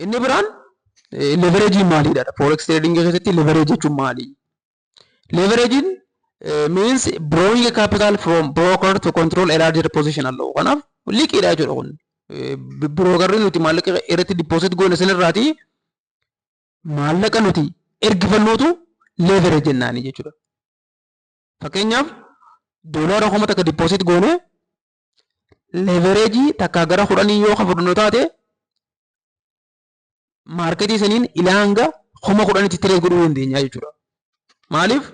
Inni biraan leverageiin maalidha? Forex trading keessatti leverage jechuun maali? Leverageiin means borrowing a capital from broker to control a larger position allow. Kanaaf liqiidha jechuudha kun. Brokerri nuti maallaqa irratti deposit goone sanirraati maallaqa nuti ergifannuutu leverage jennaani jechuudha. Fakkeenyaaf, doolaara 1000 deposit goone, leverage 1 gara 10 yoo fudhannu taate, marketii saniin ilaa hanga 10,000tti trade godhuu dandeenya jechuudha. Maaliif,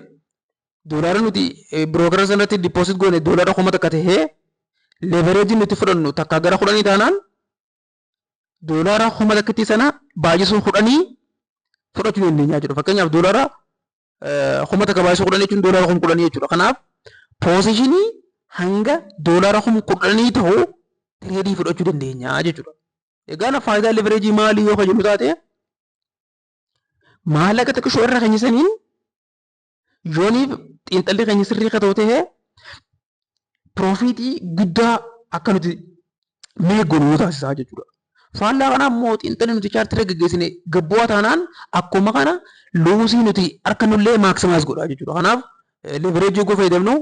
doolaara nuti brokera sanatti deposit goone doolaara 1000 tahee, leverageiin nuti fudhannu 1 gara 10 taanaan, doolaara 1000tti sana baay'isuun 10 fudhachuu dandeenya jechuudha. Fakkeenyaaf, doolaara 1000 baay'isuu 10 jechuun doolaara 10,000 jechuudha. Kanaaf positionii hanga doolaara 10,000 ta'u tradeii fudhachuu dandeenya jechuudha. Egaa faayidaa leverageii maalii yoo jennu taate, maallaqa xiqqishoo irra keenya saniin yooniif xiinxalli keenya sirrii akka ta'u ta'ee, profitii guddaa akka nuti meeggonu nu taasisaa jechuudha. Faallaa kanaa immoo xiinxalli nuti chartii irra geggeessine gabbu'aa taanaan, akkuma kana lossii nuti harkannullee maximize godha jechuudha. Kanaaf leverageii yoo fayyadamnu,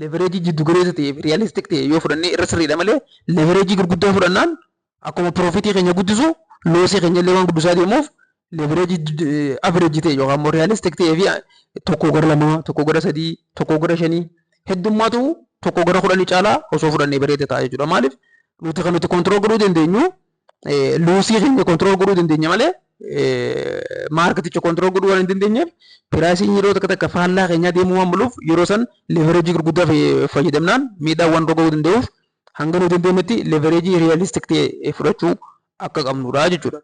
leverageii jiddu galeessa ta'ee fi realistic ta'e yoo fudhannee irra sirriidha malee, leverageii gurguddaa fudhannaan akkuma profitii keenya guddisu lossii keenya illee waan guddisaa deemuuf, leverageii averageii ta'e yookaan immoo realistic ta'ee fi 1 gara 2, 1 gara 3, 1 gara 5, heddummaatu 1 gara 10 caalaa osoo fudhannee bareeda ta'a jechuudha. Maaliif, nuti kan nuti control godhuu dandeenyu lossii keenya control godhuu dandeenya malee, marketicha control godhuu waan hin dandeenyeef, priceiin yeroo takka takka faallaa keenyaa deemuu waan maluuf, yeroo san leverageii gurguddaa fayyadamnaan miidhaawwan dhoga'uu danda'uuf, hanga nu dandeenyetti leverageii realistic ta'e fudhachuu akka qabnudha jechuudha.